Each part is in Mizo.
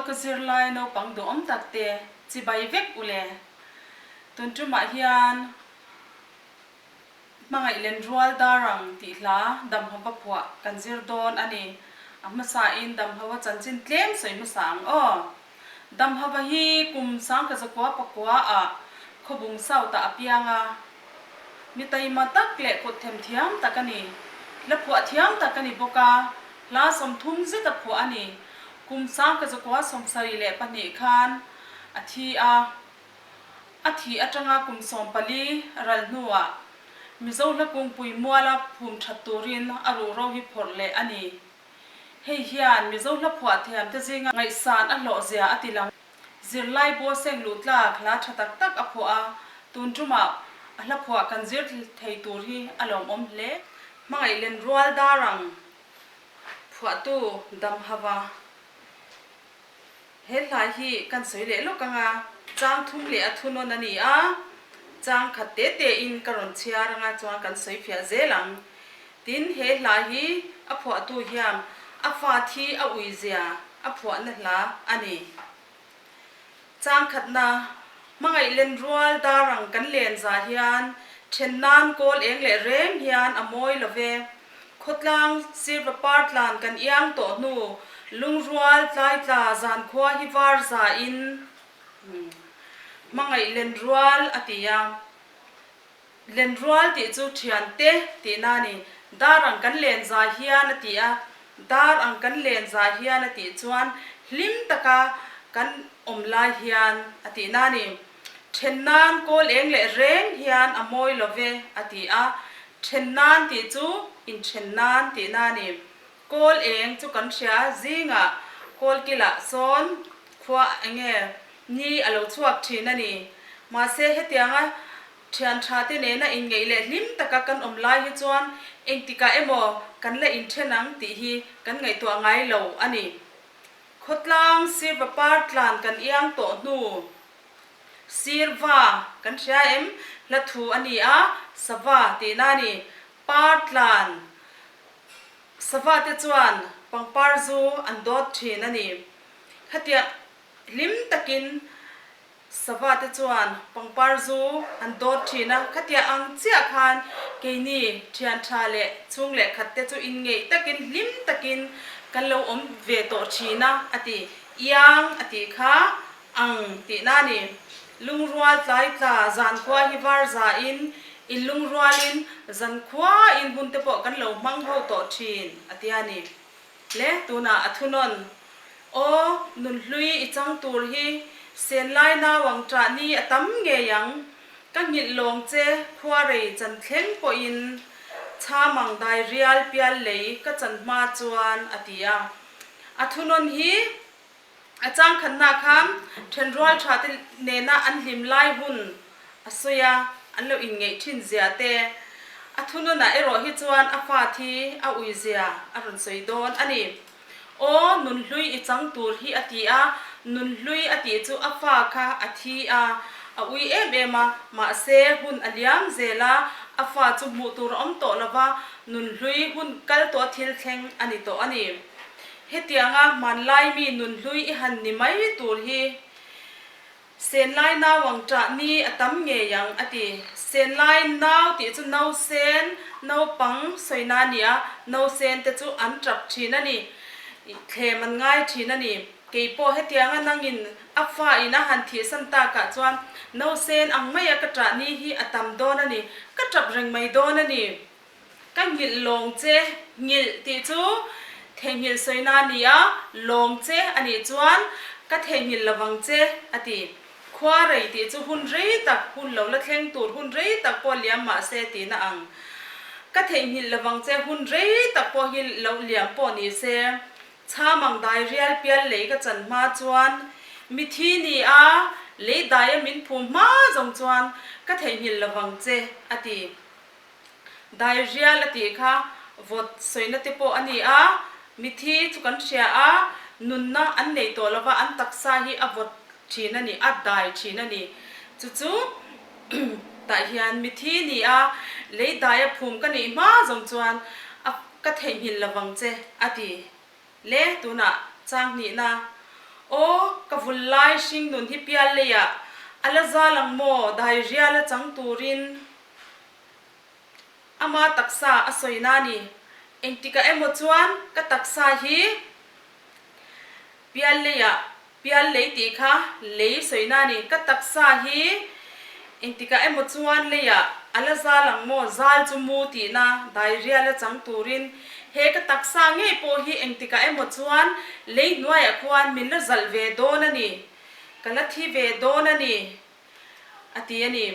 ka zirlai naupang duhawm tak te chibai vek u le. Tun tumah hian Hmangaih Lenrual Darang tih hla Damhauva phuah kan zir dawn a ni. A hmasain Damhauva chanchin tlem sawi hmasa ang aw. Damhauva hi kum sangkazakua pakua ah Khawbung South ah a piang a. Mi taima tak leh kut themthiam tak a ni. Hla phuah thiam tak a ni bawk a, hla 30 zet a phuah a ni. Kum sangkazakua 72 khan a thi a. A thih atanga kum 14 ral hnuah Mizo hla kungpui muala phum that turin a ruhro hi phawrh leh a ni. Hei hian Mizo hla phuah thiamte zinga ngaihsan a hlawhzia a ti lang. Zirlai bua seng luh tlak hla tha tak tak a phuah a, tun tumah a hla phuah kan zir thei tur hi a lawmawm hle. Hmangaih Lenrual Darang phuahtu Damhava. He hla hi kan sawi leh lawk ang a, chang thum leh a thunawn a ni a, chang khat te te in ka rawn chhiar ang a chuan kan sawi fiah zel ang. Tin, he hla hi a phuahtu hian a fa thi a ui zia a phuahna hla a ni. Chang khatna, Hmangaih len rual dar ang kan len zah hian then nan kawl eng leh reng hian a mawi lo ve. Khawtlang sirva par tlan kan iang tawh hnu lungrual tlaitla zankhua hi var zain hmangaih len rual a ti a. Len rual tih chu thian te tihna a ni. Dar ang kan len zai hian a ti a, dar ang kan len zai hian a tih chuan hlim taka kan awm lai hian a tihna a ni. Then nan kawl eng leh reng hian a mawi lo ve a ti a, then nan tih chu inthen nan tihna a ni. Kawl eng chu kan hria zingah kawl kilah sawn khua enge ni a lo chhuak thin a ni. Mahse hetianga thian tha te nena inngeih leh hlim taka kan awm lai hi chuan engtikah emaw kan la inthen ang tih hi kan ngaihtuah ngai lo a ni. Khawtlang sirva par tlan kan iang tawh hnu sirva kan hria em? Hla thu a ni a, sava tihna a ni. Par tlan Sava te chuan pangpar zu an dawt thin a ni. Khatiang hlim takin sava te chuan pangpar zu an dawt thin a, khatiang ang chiah khan keini thian tha leh chhung leh khat te chu inngeih takin hlim takin kan lo awm ve tawh thin a, a ti. Iang a tih kha Ang tihna a ni. Lungrual tlai tla zankhua hi var zain in lungrualin zankhua in hun te pawh kan lo hmang ho tawh thin a ti a ni. Le tunah a thunawn. Aw, nunhlui i chang tur hi senlai nau ang ṭah ni a tam ngei ang. Ka nghilh lawng che khuarei chan thleng pawhin chham ang dai rial pial lei ka chan hma chuan a ti a. A thunawn hi A changkhatna khan thenrual tha te nena an hlim lai hun a sawi a, an lo inngeih thin zia te. A thununah erawh hi chuan a fa thi a ui zia a rawn sawi dawn a ni. Aw, nunhlui i chang tur hi a ti a, nunhlui a tih chu a fa kha a thi a, a ui em em a, mahse hun a liam zel a, a fa chu hmuh tur a awm tawh lo va, nunhlui hun kal tawh a thil thleng a ni tawh a ni. Hetianga hmanlai mi nunhlui i han ni mai tur hi Senlai nau ang ṭah ni a tam ngei ang a ti. Senlai nau tih chu nausen, naupang sawina a ni a, nausen te chu an ṭap ṭhin a ni, thlem an ngai ṭhin a ni. Kei pawh hetianga nangin a fa in a han thihsan takah chuan nausen ang maia ka ṭah ni hi a tam dawn a ni, ka ṭap reng mai dawn a ni. Ka nghilh lawng che, nghilh tih chu theihnghilh sawina a ni a, lawng che a nih chuan ka theihnghilh lovang che a ti. Khua rei tih chu hun rei tak, hun lo la thleng tur hun rei tak pawh liam mah se tihna ang. Ka theihnghilh lovang che hun rei tak pawh hi lo liam pawh ni se, chham ang dai rial pial lei ka chan hma chuan mithi ni a, lei daia min phum hma zawng chuan ka theihnghilh lovang che a ti. Dairial a tih kha vawt sawina te pawh a ni a, mithi chu kan hria a, nunna an nei tawh lova an taksa hi a vawt thin a ni, a dai thin a ni. Chu chu tah hian mithi ni a, lei dai a phum ka nih hma zawng chuan a ka theihnghilh lovang che a ti. Le tunah chang hnihna. Aw, ka vul lai hringnun hi pial leiah a la zal ang maw dairial a chang turin ama taksa a sawi na ni. Engtikah emaw chuan ka taksa hi pial leiah Pial lei tih kha lei sawina a ni. Ka taksa hi engtikah emaw chuan leiah a la zal ang maw? Zal chu mu tihna diarrhea la chang turin he ka taksa ngei pawh hi engtikah emaw chuan lei hnuaiah khuan min la zalh ve dawn a ni. Ka la thi ve dawn a ni. A ti a ni.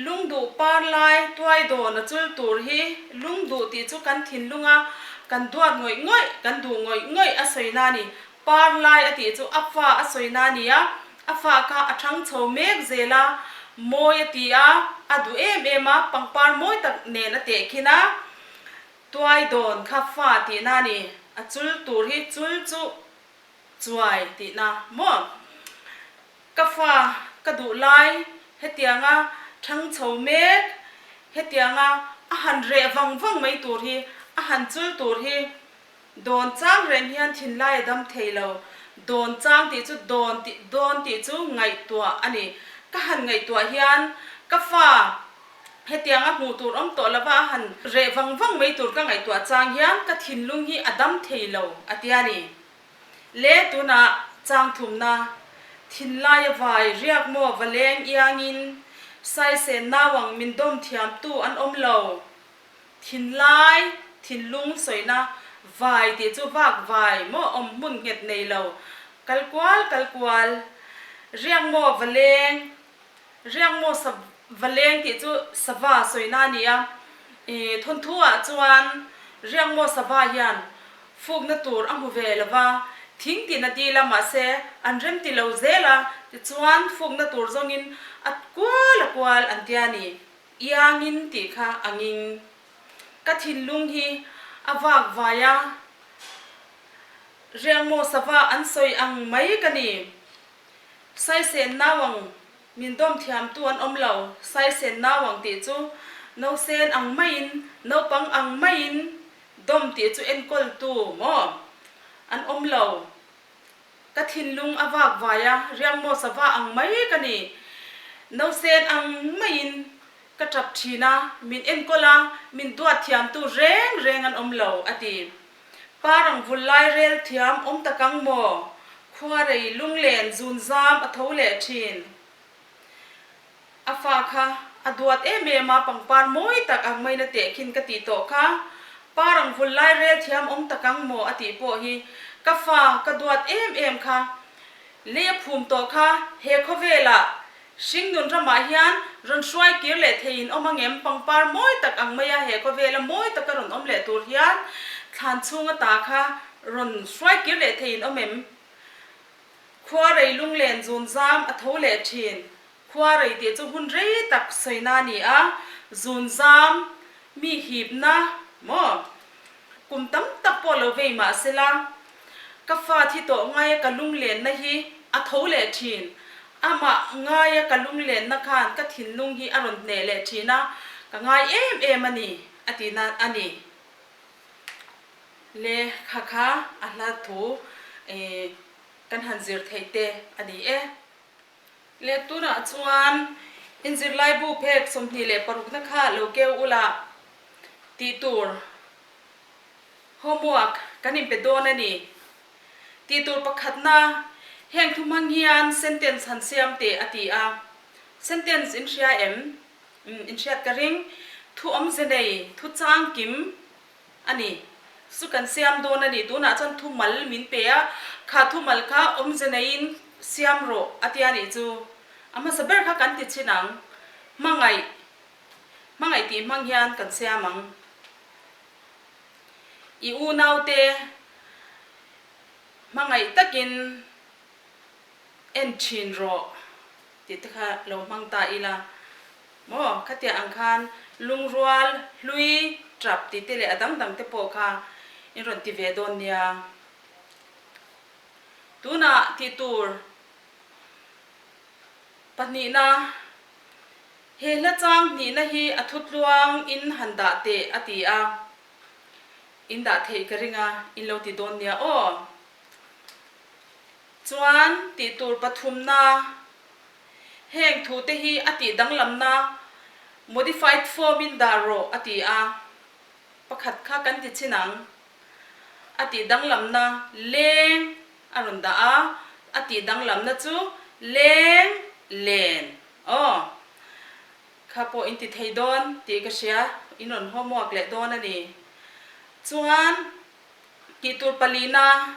Lungduh par lai tuai dawn a chul tur hi lungduh tih chu kan thinlunga kan duat ngawih ngawih, kan duh ngawih ngawih a sawina a ni. Par lai a tih chu a fa a sawina a ni a, a fa kha a thang chho mek zel a, mawi a ti a, a duh em em a, pangpar mawi tak nen a tehkhin a, tuai dawn kha fa tihna a ni. A chul tur hi chul chu chuai tihna maw? Ka fa ka duh lai hetianga thang chho mek, hetianga a han reh vang vang mai tur hi, a han chul tur hi dawn chang reng hian thinlai a dam thei lo. Dawn chang tih chu dawn tih dawn tih chu ngaihtuah a ni. Ka han ngaihtuah hian ka fa hetianga hmuh tur awm tawh lova a han reh vang vang mai tur ka ngaihtuah chang hian ka thinlung hi a dam thei lo a tia ni. Le tunah chang thumna thinlaia vai riak maw va leng iangin saisen nauang min dawm thiamtu an awm lo. Thinlai, thinlung sawina vai tih chu vak vai maw awm hmun nghet nei lo kal kual kal kual riak maw va leng Riakmaw sa va leng tih chu sava sawina a ni a, ih thawnthu ah chuan riakmaw sava hian fukna tur a hmu ve lo va, thing tihna dil a mahse an rem ti lo zel a, tichuan fukna tur zawngin a kual a kual an tia ni, iangin tih kha a nging. Ka thinlung hi a vak vai a, riakmaw sava an sawi ang mai ka ni. Saisen nauang min dawm thiamtu an awm lo, saisen nauang tih chu nausen ang maiin, naupang ang maiin dawm tih chu enkawltu maw an awm lo. Ka thinlung a vak vai a, riangmaw sava ang mai ka ni. Nausen ang maiin ka tap thin a, min enkawl a, min duat thiamtu reng reng an awm lo, a ti. Parang vul lai rel thiam awm tak ang maw? Khuarei lunglen zun zam a tho leh thin. A fa kha a duat em em a, pangpar mawi tak ang maina tehkhin ka tih tawh kha. Parang vul lai rel thiam awm tak ang maw a tih pawh hi ka fa ka duat em em kha. Lei a phum tawh kha he khawvelah Hringnun ramah hian rawn hruai kir leh theiin awm angem? Pangpar mawi tak ang maia he khawvela mawi taka rawn awm leh tur hian thlan chhunga ta kha rawn hruai kir leh theiin awm em? Khua rei lunglen zun zam a tho leh thin. Khua rei tih chu hun rei tak sawina a ni a, zun zam mi hipna maw? Kum tam tak pawh lo vei mah sela, ka fa thi tawh ngaia ka lunglenna hi a tho leh thin. Amah ngaia ka lunglenna khan ka thinlung hi a rawn hneh leh thin a, ka ngai em em a ni, a ti na a ni. Le kha kha a hla thu kan han zir theih te a ni e. Le tunah chuan in zirlaibu phek 26 na kha lo keu ula tih tur homework kan inpe dawn a ni. Tih tur pakhatna, heng thu hmang hian sentence han siam teh a ti a. Sentence in hria em? Umm in hriat ka ring. Thu awmze nei, thu chang kim a ni. Chu kan siam dawn a ni. Tunah chuan thu mal min pe a, kha thu mal kha awmze neiin siam rawh a tia nih chu. A hmasa ber kha kan ti chhin ang. Hmangaih, hmangaih tih hmang hian kan siam ang. I unaute hmangaih takin en thin rawh tih te kha lo hmang ta ila maw? Khatiang ang khan lungrual, hlui, tap tih te leh a dang dang te pawh kha in rawn ti ve dawn nia. Tunah tih tur pahnihna He hla chang hnihna hi a thutluang in han dah teh a ti a, in dah theih ka ring a, in lo ti dawn nia aw. Chuan tih tur pathumna heng thute hi a tih danglamna modified form in dah rawh a ti a, pakhat kha kan ti chhin ang. A tih danglamna leng a rawn dah a, a tih danglamna chu leng len aw. Kha pawh in ti thei dawn tih ka hria, in rawn homework leh dawn a ni. Chuan tih tur palina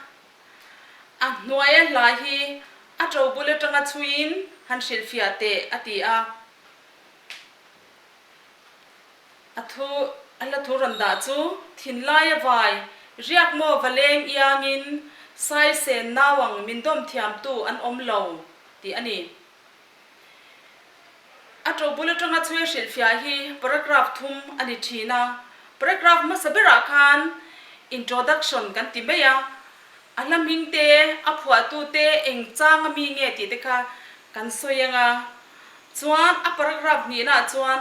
a hnuaia hla hi a to bul atanga chhuiin han hrilhfiah teh a ti a. A thu a hla thu rawn dah chu thinlai a vai, riak maw va leng iangin saisen nau ang min dawm thiamtu an awm lo tih a ni. A ṭobul aṭanga chhui hrilhfiah hi paragraph thum a ni ṭhin a, paragraph hmasa berah khan introduction kan ti mai a, a hla hming te, a phuahtu te, eng chang a mi nge tih te kha kan sawi ang a, chuan a paragraph hnihnaah chuan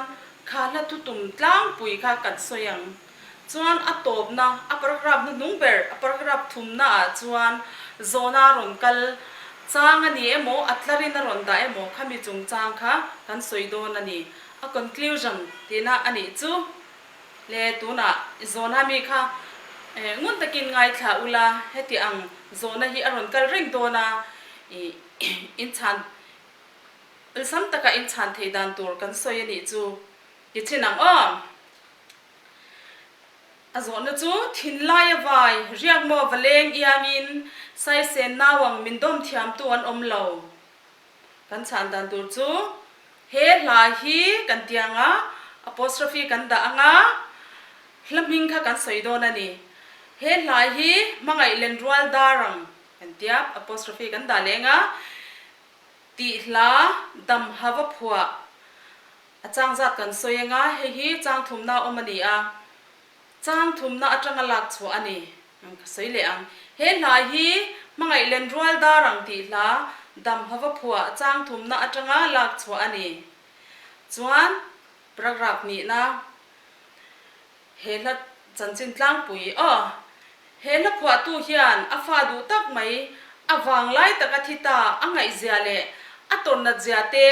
kha hla thutum tlangpui kha kan sawi ang. Chuan a tawpna, a paragraph hnuhnung ber, a paragraph thumna ah chuan zawhna a rawn kal chang a ni emaw, a tlarin a rawn dah emaw khami chungchang kha kan sawi dawn a ni. A conclusion tihna a nih chu le tunah zawhna mi kha ngun takin ngaithla ula heti ang zawhna hi a rawn kal reng dawn a, ih inchhan awlsam taka inchhan theih dan tur kan sawi a nih chu ti chin ang aw. A zawhna chu thinlai a vai, riak maw va leng iangin saisen nau ang min dawm thiamtu an awm lo. Kan chhan dan tur chu he hla hi kan ti ang a, apostrophe kan dah ang a, hla hming kha kan sawi dawn a ni. He hla hi hmangaih len rual dar ang kan ti a, apostrophe kan dah leh ang a, tih hla dam ha va phuah. A chang zat kan sawi anga hei hi chang thumna awm a ni a, chang thumna atanga lak chhuah a ni ang ka sawi leh ang. He hla hi Hmangaih Len Rual Dar ang tih hla dam hava phuah chang thumna atanga lak chhuah a ni. Chuan paragraph nihna. He hla chanchin tlangpui aw. He hla phuahtu hian a fa duh tak mai, a vanglai taka thi ta a ngaihzia leh a tawrhnat zia te,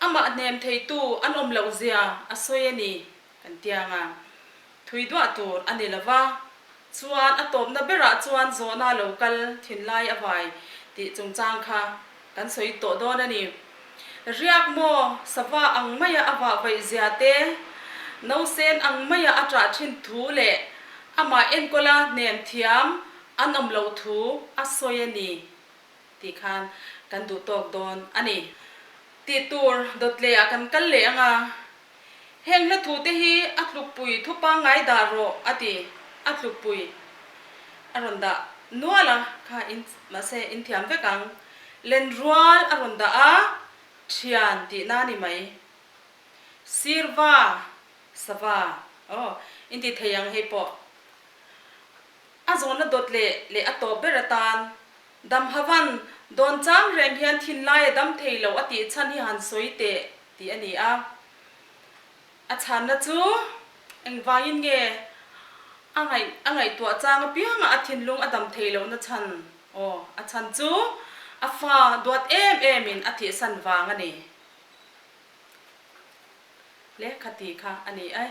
amah hnem theitu an awm loh zia a sawi a ni kan ti ang a. Thui duah tur a ni lo va, chuan a tawpna berah chuan zawhna lo kal thinlai a vai tih chungchang kha Kan sawi tawh dawn a ni. Riak maw, sava ang maia a vah vaih zia te, nausen ang maia a ṭah ṭhin thu leh amah enkawla hnem thiam an awm loh thu a sawi a ni tih khan kan duh tawk dawn a ni. Tih tur dawt leh ah kan kal leh ang a, Heng hla thu te hi a tlukpui thu pangngai dah rawh a ti, a tlukpui a rawn dah nual a, kha in mahse in thiam vek ang, len rual a rawn dah a, thian tihna a ni mai. Sirva, sava, aw in ti thei ang hei pawh. A zawnna dawt leh leh a tawp ber atan dam havan dawn chang reng hian thinlai a dam thei lo a tih chhan hi han sawi teh tih a ni a. A chhanna chu engvangin nge a ngaih a ngaihtuah chang apianga a thinlung a dam thei lohna chhan? Aw, a chhan chu a fa duat em emin a thihsan vang a ni. Lehkha tih kha a ni e.